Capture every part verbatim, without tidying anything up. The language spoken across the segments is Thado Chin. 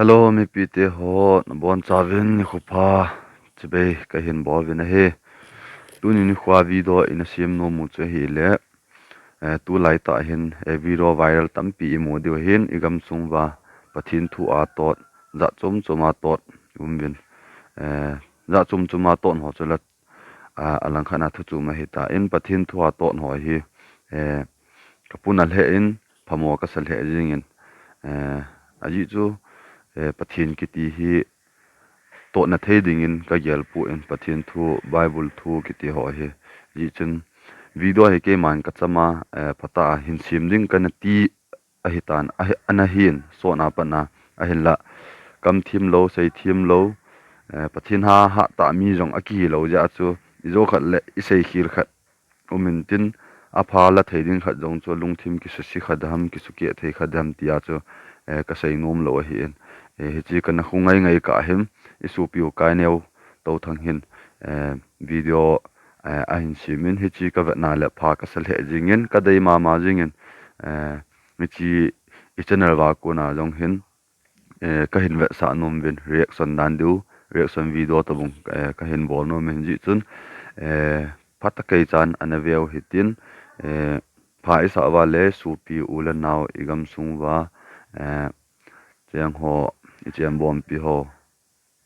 Hello, mipite ho, nabonchauvin nikho pha, chibai kahin bol uvin ahi. Tuni nikho a video ina sem nom u chu ahile, eh, tulai tah hin, eh, video viral tampi imu diu ahin, igam sung uva, Pathen thu a tot, jat chom chom a tot, um uvin, eh, jat chom chom a tot ho chu la, a, alangkhat a thu chom ahitan, Pathen thu a tot ho hi, eh, kapuna lheh in, phamo kasa lheh jingin, eh, ajeh chu, eh, Pathen kiti hi totna thei dingin kagel poi, Pathen thu, Bible thu kiti ho hi. Ajeh chun, video hi keiman kachama, eh, phatah a hin sem ding kana ti ahitan, ahi, ana hin, sot a pat a, ahinla, kam them lou, sei them lou, eh, Pathen ha, hatah mi jong akihi lou jeh a chu, ijou khat le, isei khel khat, um intin, apha la thei ding khat jong chu, lungthim kisuse khat ham, kisukeh thei khat ham tia chu, eh, kasei nom lou ahin, eh, hiche kana khu ngai ngai kah hin, isopiu Kaineo Touthang hin, eh, video, eh, ahin semin, hiche kavetna le pha kasa lheh jingin, kadei mama jingin, eh, hiche i channel uva kona jong hin, eh, kahin vetsah nom uvin reaction dan diu, reaction video tobang, eh, kahin bol nom in jeh chun, eh, phatah a kei chan ana veu hitin, eh, pha isah uva le sopi u le nao igam sung uva, eh, cheng ho, ichem bompi ho,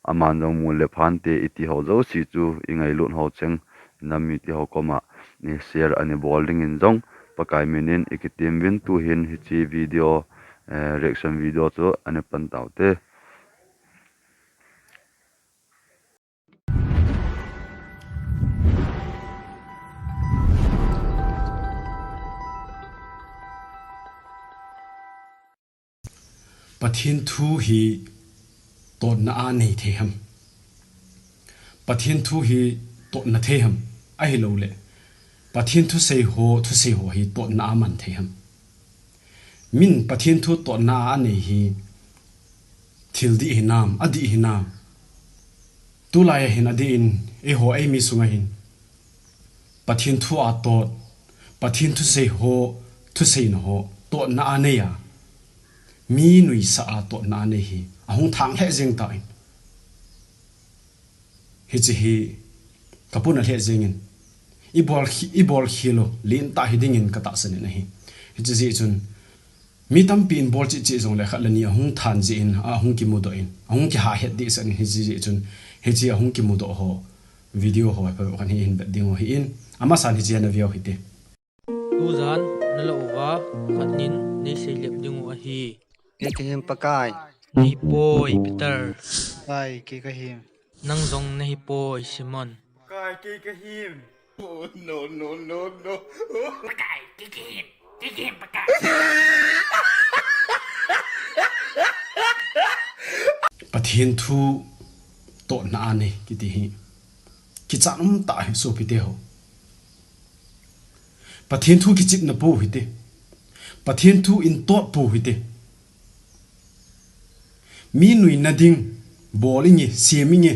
aman jong mu le phante iti ho jouse chu ingailut ho cheng, nam mite ho koma, eh, share ana bol dingin jong Pakai minin ikitem uvin tuhin hiche video, eh, reaction video chu ana pan taute. Pathen thu hi totna a nei thei ham? Pathen thu hi totna thei ham? Ahilouleh, Pathen thusei ho, thusei ho hi totna a man thei ham? Min Pathen thu totna a anei hi thil dih hinam, adih hinam? Tulai a hin adih in, eiho eimi sunga hin Pathen thu a tot, Pathen thusei ho, thuseina ho totna a nei a, mi nuisah a totna a nei hi ahung thang lheh jeng tan. Hiche hi kapuna lheh jengin, ibol khi-, ibol khel u lentah hidingin katahsan in ahi. Hiche jeh chun, mi tampi in bol cheh cheh jongle khat le ni ahung than jeh in, ahung kimudoh in, ahung kihahet dehset in, hiche jeh chun, hiche ahung kimudoh ho, video ho, phabep khat hi hin vet ding u ahin, amasan hiche ana veu hite. Tujan nala uva, khat nin neisei lep ding u ahi. Kei kahin Pakai. Nahipoi, Peter. Pakai, kei kahin. Nang jong nahipoi, Simon. Pakai, kei kahin. Oh, no, no, no, no. Pakai, kei kahin. Kei kahin, Pakai. Pathen thu totna a nei kiti hi kichat umtah ahi sopite ho. Pathen thu kichepna pou hite. Pathen thu in tot pou hite. Mi nuina ding bol inge, sem inge,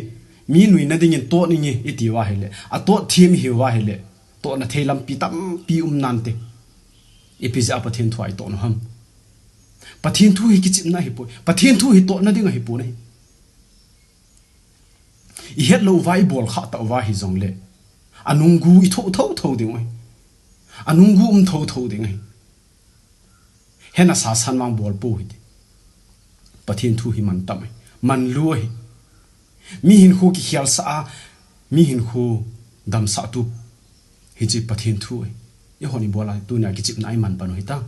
mi nuina dingin tot inge iti uva ahile, atot them ihiuva ahile, totna thei lampi tampi um nante. Ipi jeh a Pathen thu a itot u ham? Pathen thu hi kichepna ahipoi. Pathen thu hi totna ding ahipoi. Ihet lou uva ibol khah tauva hijongle, anunggu itho tho tho ding ahi. Anunggu um tho tho ding ahi. Hena sasan vang bol pou hite. Pathen thu hi mantam ahi. Manlu ahi. Mi hinkho kikhelsah a, mi hinkho damsah tu. Hiche Pathen thu ahi. Eihon ibol a tunia kichepna iman pan u hita.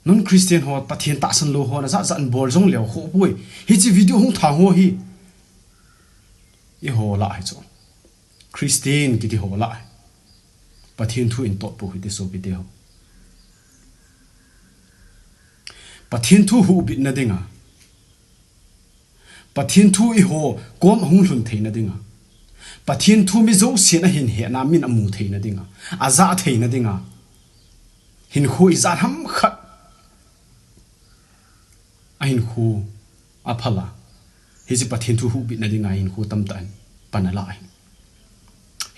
Non Christian ho, Pathen tahsan lou ho, najat jat in bol jong leu khoh poi. Hiche video hung thang ho hi eiho lah ahi chu. Christian kiti ho lah ahi. Pathen thu in tot pou hite sopite ho. Pathen thu huhbitna dinga, Pathen thu eiho kom ahung lhun theina dinga, Pathen thu mi jousen ahin hena min amu theina dinga, aja theina dinga, hinkho ijat ham khat ahinkho aphal a, hiche Pathen thu huhbitna dinga hinkho tamtah in pan ala ahi.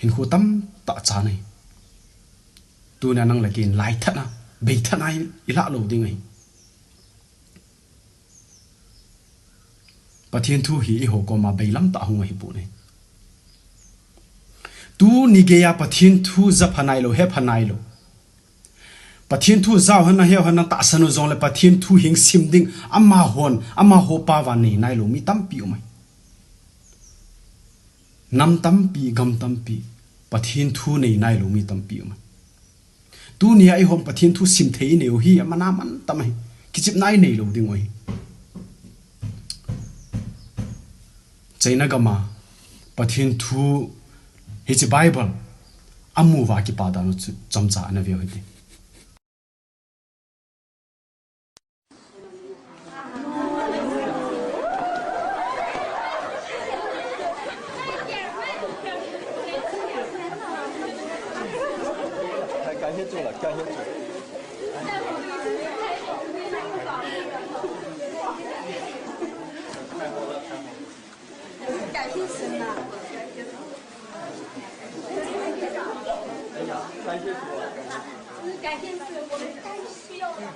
Hinkho tamtah chan ahi. Tunia nang le kei in laithat a, beithat a ilah lou ding ahi. Pathen thu hi eiho koma bailam tah hung ahipoi. Tuni geiya Pathen thu ja pha nailou, he pha nailou. Pathen thu jao henlang, he henlang tahsan u jongle Pathen thu hing sim ding amahon, amaho pao va nei nailou mi tampi um ahi. Nam tampi, gam tampi, Pathen thu nei nailou mi tampi um ahi. Tunia eihon Pathen thu sim thei inei u hi, aman aman tam ahi. Kichepna inei lou ding u ahi. China gama Pathen thu hiche Bible amu uva kipa dan u chu chomcha ana veu hite. 感谢神啊！感谢主啊！感谢主，我们太需要了。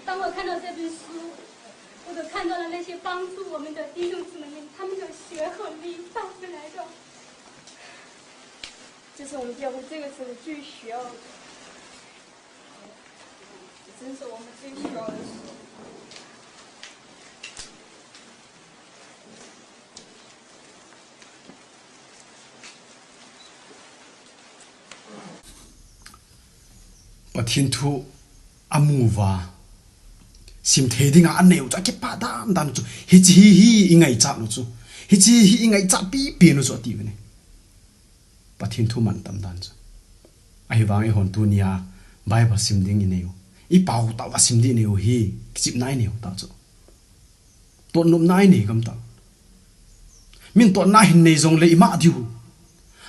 当我看到这本书，我都看到了那些帮助我们的弟兄姊妹们，他们的血和力带回来的。这是我们教会这个时候最需要的。 真是我们最需要的事。Pathen thu amu uva sim thei dinga anei u chu akipa dan dan chu. Hiche hi, hi ingaichat u chu. Hiche hi ingaichat pipi u chu ati uve. Pathen thu mantam dan chu. Ahivang eihon tunia Bible sim ding inei u, ipao tah uva sim ding inei u hi, kichepna inei u tah chu. Totnopna inei gam tah. Min totna hin nei jongle ima diu.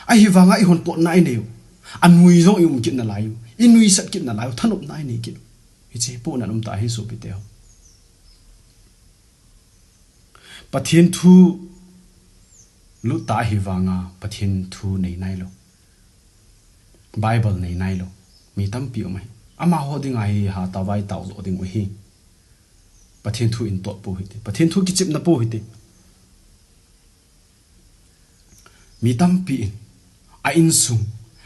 Ahivanga eihon totna inei u. Anui jong i um kit nalai u. I nuisat kit nalai u. Thanopna inei kit u. Hiche hi pohnat um tah ahi sopite ho. Pathen thu lut tah ahivanga Pathen thu nei nailou. Bible nei nailou. Mi tampi um ahi. Amaho dinga hi hatah uva itao doh ding u ahi. Pathen thu in tot pou hite. Pathen thu kichepna pou hite. Mi tampi in, a insung,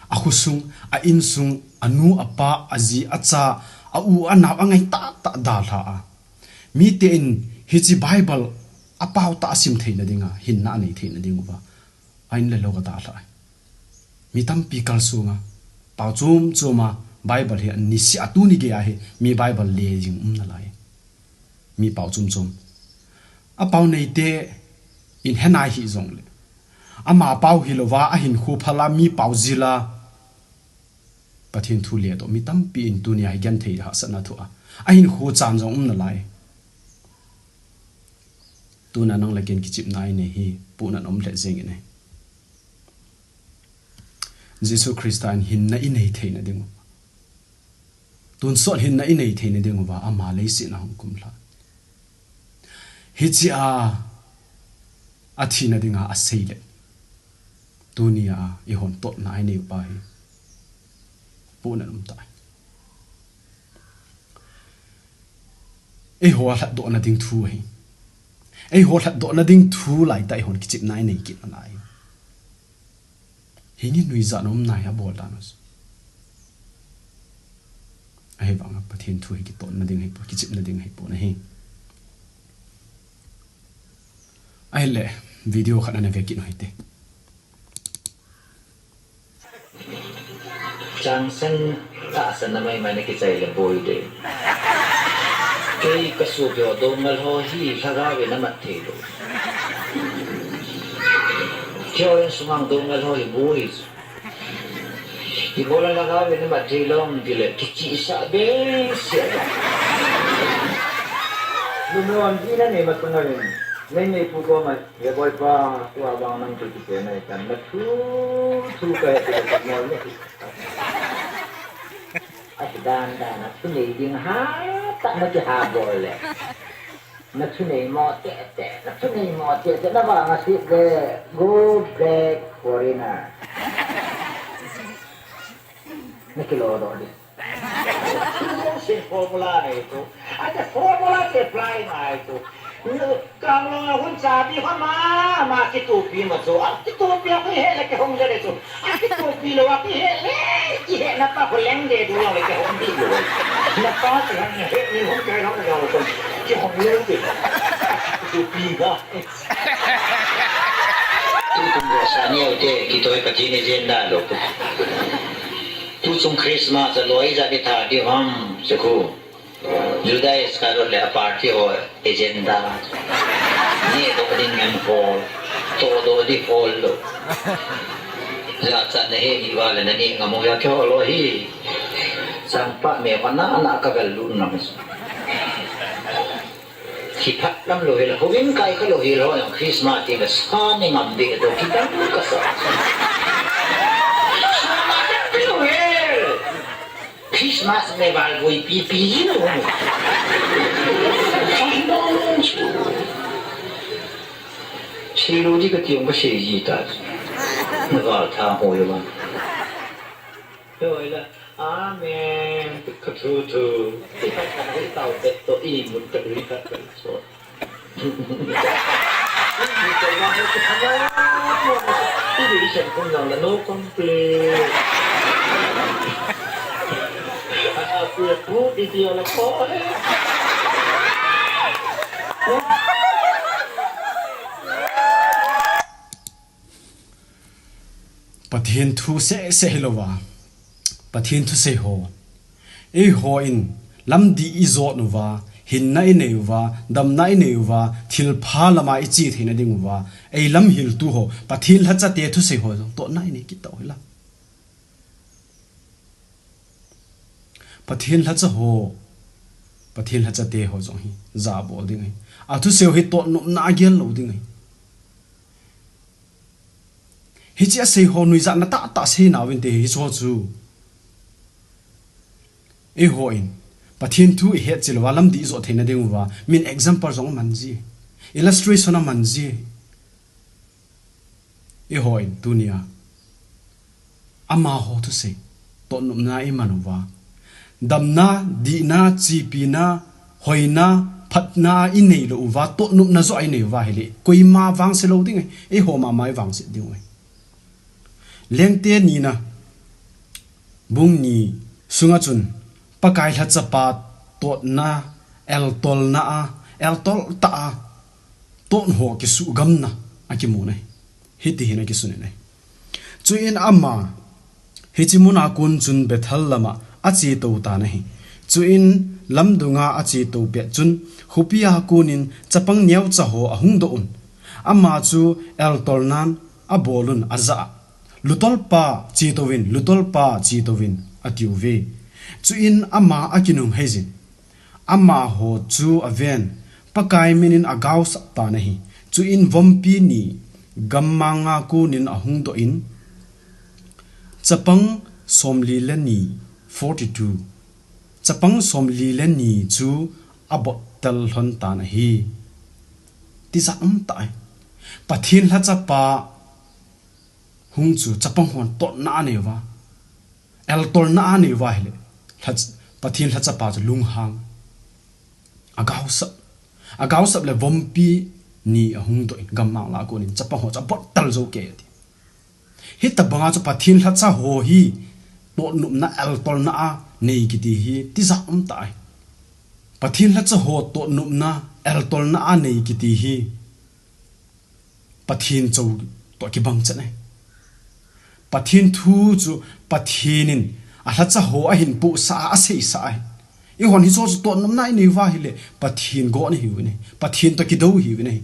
a khosung, a insung, anu, apa, aji, acha, a u, anao, angai tah tah dalha a. Mite in hiche Bible apao tah a sim theina dinga, hinna anei theina ding uva, a in le lou adalha. Mi tampi kalsonga, pao chom choma Bible hi anise a tuni geiya hi, mi Bible le jing um nalai. Mi pao chom chom. Apao neite in he nai hijongle, ama pao hilouva, ahinkho phal a, mi pao jil a, Pathen thu ledoh mi tampi in tunia hi genthei hahsatna thoh a, ahinkho chan jong um nalai. Tuna nang le ken kichepna inei hi, pohnat um lheh jeng in ahi. Jesu Christa in hinna inei theina ding u, tonsot hinna inei theina ding uva ama leiset a hung kumlha. Hiche a, athina dinga asei le, tunia eihon totna inei u pa hi, pohnat um tah. Eiho lhatdohna ding thu ahi. Eiho lhatdohna ding thu laitah eihon kichepna inei kit nalai. Hinge nuijat na um nai abol dan u chu. Ahivanga Pathen thu hi kitotna ding ahipoi, kichepna ding ahipoi ahi. Ahile, video khat ana ve kit u hite. Changsan tahsan na maimai na kichai le boi de. Kei ka sopi ho Doungel ho hi lhagao in amat thei lou. Kei ho in sungang Doungel ho hi boi. Ibola lhagao in amat thei lou ti le kichihsah behseh a. Lungmon ji na nei ma sunga in. Nei nei pu ko ma. He boipa, tua vang nang chu kipe nai tan, na thu, thu ka he, thu ka he, mo le. Ahi dan dan, na thunei ding hatah na kiha bol le. Na thunei mo tete, na thunei mo tete, na vang a sit le, go back foreigner. Na kilodoh ding. Sin formula nei tu. Ate formula te apply nai tu. Kang long a hun chabi ho ma, ma kitupi ma chu. A kitupi a kihe le kihong le chu. A kitupi lou a kihe le, kihe na pa ko leng de du le kihong di lou. Na pa ti han he ni hong kai long le ko. Kihong le ti. Kitupi ba. Tu tum ro sa ni au te, kitoi Pathen agenda lou. Tu chung Christmas a loi ja ni tha di ham, se khu. Judas Iscariot le a party ho agenda. Neh doh ding ngen hol, toh doh ding hol lou. Jachat na he ni va le na neh ngam u a kihol lou hi. Changpah me va na na ka vel lut ngam. Kiphat lam lou hi la, hovin kai kha lou hi la, ho jong Christmas ti le sa ni ngam ding to kidang ka sa. Sa ma dang pi lou hi. Christmas me val vui pi pi hi lou. Sei lou di ka ti ong ka sei ji ta. Na val tha ho yo ba. Yo la. Amen. Ka thu thu. Ka thu tau te to i mun ka dui ka ka so. I di sen kun nang la no complain. A a pu pu i di ala ko. Pathen thu seh seh hilouva, Pathen thusei ho. Eihon lamdih ijot uva, hinna inei uva, damna inei uva, thilpha lama iche theina ding uva, ei lamhiltu ho, Pathen lhacha te thusei ho, tohna inei kit tau hila. Pathen lhacha ho, Pathen lhacha te ho jong hi, jabol ding ahi. Athusei ho hi toh nopna agel lou ding ahi. Hiche asei ho nuijatna tahtah sei nauvin te hiche ho chu. Eihon, Pathen thu ihet chil uva, lamdih ijot theina ding uva, min example jong aman ji. Illustration aman ji. Eihon, tunia. Amaho thusei, toh nopna iman uva. Damna, dihna, chepina, hoina, phatna inei lou uva, toh nopna joh inei uva hile. Koima vangse lou ding ahi, eiho mama ivangse diu ahi. Lengte nina, bung ni sunga chun, Pakai lhacha pa tohna, eltolna a, eltol tah a, toh ho kisuhgamna akimu ahi. Hiti hin akisun in ahi. Chuin ama, hiche muna kon chun Bethel lama achetou tan ahi. Chuin lamdunga achetou pet chun, khopia konin chapang neocha ho ahung doh un. Ama chu eltolnan abolun ajah a. Lutolpa chetouvin, lutolpa chetouvin, atiuve. Chuin ama akinung heijin. Amaho chu aven, Pakai minin agaosap tan ahi. Chuin vompi ni gammanga konin ahung doh in, chapang somli le ni, forty-two. Chapang somli le ni chu abottel lhon tan ahi. Tijat umtah ahi. Pathen lhacha pa hung chu chapang hon tohna anei uva. Eltolna anei uva hile. Lhach-, Pathen lhacha pa chu lunghang. Agaosap. Agaosap le vompi ni ahung doh in gammang lah a konin chapang ho chu abottel jou kei ati. Hitabanga chu Pathen lhacha ho hi toh nopna eltolna anei kiti hi tijat umtah ahi. Pathen lhacha ho toh nopna eltolna anei kiti hi Pathen chou toh kibang chet ahi. Pathen thu chu Pathen in alhacha ho ahin pohsah a, aseisah ahi. Eihon hiche ho chu toh nopna inei uva hile Pathen gon ihiuvin ahi. Pathen toh kidou ihiuvin ahi.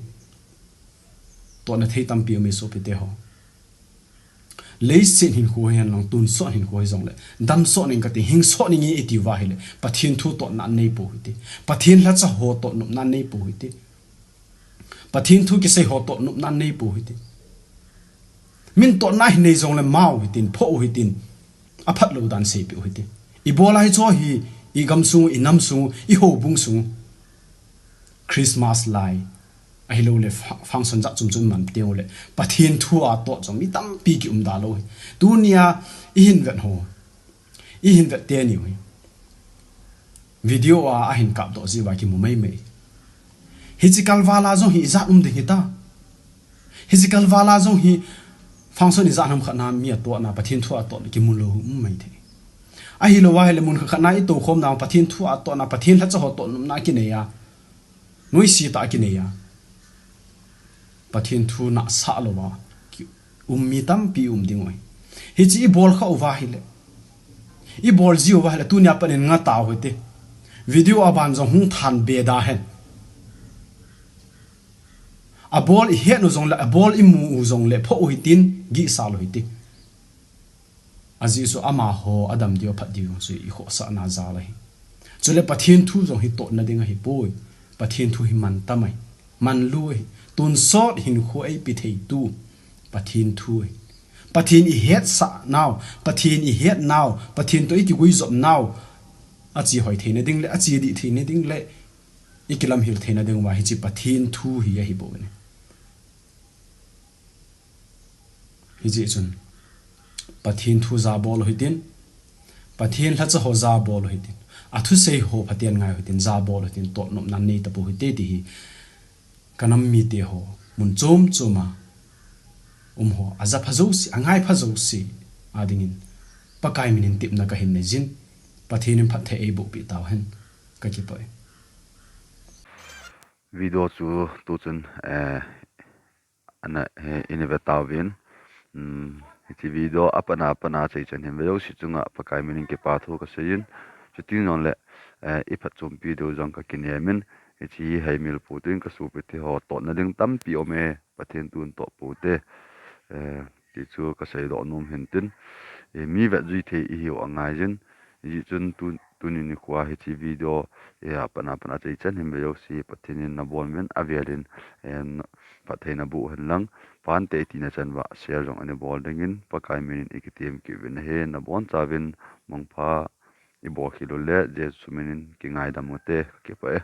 Tohna thei tampi um e sopite ho. Leiset hinkho hihen lang tonsot hinkho hijongle, damsot ning kati, hingsot ning e iti uva hile, Pathen thu tohna nei pou hite. Pathen lhacha ho toh nopna nei pou hite. Pathen thu kisei ho toh nopna nei pou hite. Min tohna hin nei jongle mao hitin, pho u hitin, aphat lou dan seipeh u hite. Ibola hiche hi, igam sung u, inam sung u, ihoubung sung u. Christmas lai, ahilouleh fa-, function jat chom chom man teng uleh, Pathen thu a toh jong mi tampi kium da lou hi. Tunia ihin vet ho, ihin vet teni u hi. Video a ahin kapdoh jeh uva kimu maimai. Hichi kalvala jong hi ijat um ding hita. Hichi kalvala jong hi function ijat ham khat na mi atohna, Pathen thu atohna kimu lou um mai thei. Ahilou ahile mun khat na itokhomna, Pathen thu atohna, Pathen lhacha ho toh nopna kinei a. Noise tah kinei a. Pathen thu nahsah louva ki um mi tampi um ding ahi. Hichi ibol kha uva ahile. Ibol ji uva ahile, tunia pat in ngah tau hite. Video aban jong hung than be da hen. Abol ihet u jongle, abol imu u jongle, phoh u hitin, gihsal u hite. Ajeh chu amaho adam diu, aphat diu jong chu ikhohsahna jal ahi. Chule Pathen thu jong hi tohna ding ahipoi. Pathen thu hi mantam ahi. Manlu ahi. Tonsot hinkho eipe theitu Pathen thu ahi. Pathen ihetsah nau, Pathen ihet nau, Pathen toh ikiguijop nau, ache hoi theina ding le, ache dih theina ding le, ikilamhil theina ding uva hichi Pathen thu hi ahipoi. Hijeh chun Pathen thu jabol u hitin, Pathen lhacha ho jabol u hitin, athusei ho phaten ngai u hitin, jabol u hitin, toh nopna nei tapou hite ti hi kanam mite ho, mun chom chom a um ho, aja pha jouse, angai pha jouse adingin Pakai minin tepna kahin nei jin, Pathen in phatthei eiboh peh tau hen, kakipah e. Video chu tuchun, eh, ana, eh, ina ve tauvin. Hmm, hichi video apatna, apatna achaichan hin ve jouse chunga Pakai minin kipa thu kasei in. Chuti jongle, eh, iphatchompi diu jong kakinem in. Hichi hi heimil pou tin, kasopi te ho tohna ding tampi um e, Pathen thu in toh pou te. Eh, ti chu kasei doh nom hin tin. Eh, mi vet jui thei ihiu angai jin. Hijeh chun tu, tuni nikho a hichi video, eh, apatna, apatna achaichan hin ve jouse, Pathen in nabon uvin avel in, eh, phatthei naboh hen lang, phante iti na chan uva share jong ana bol dingin, Pakai minin ikitem kit uvin ahi, nabon chauvin, mangpha, ibol khel u le, Jesu minin kingaidam u te, kakipah e.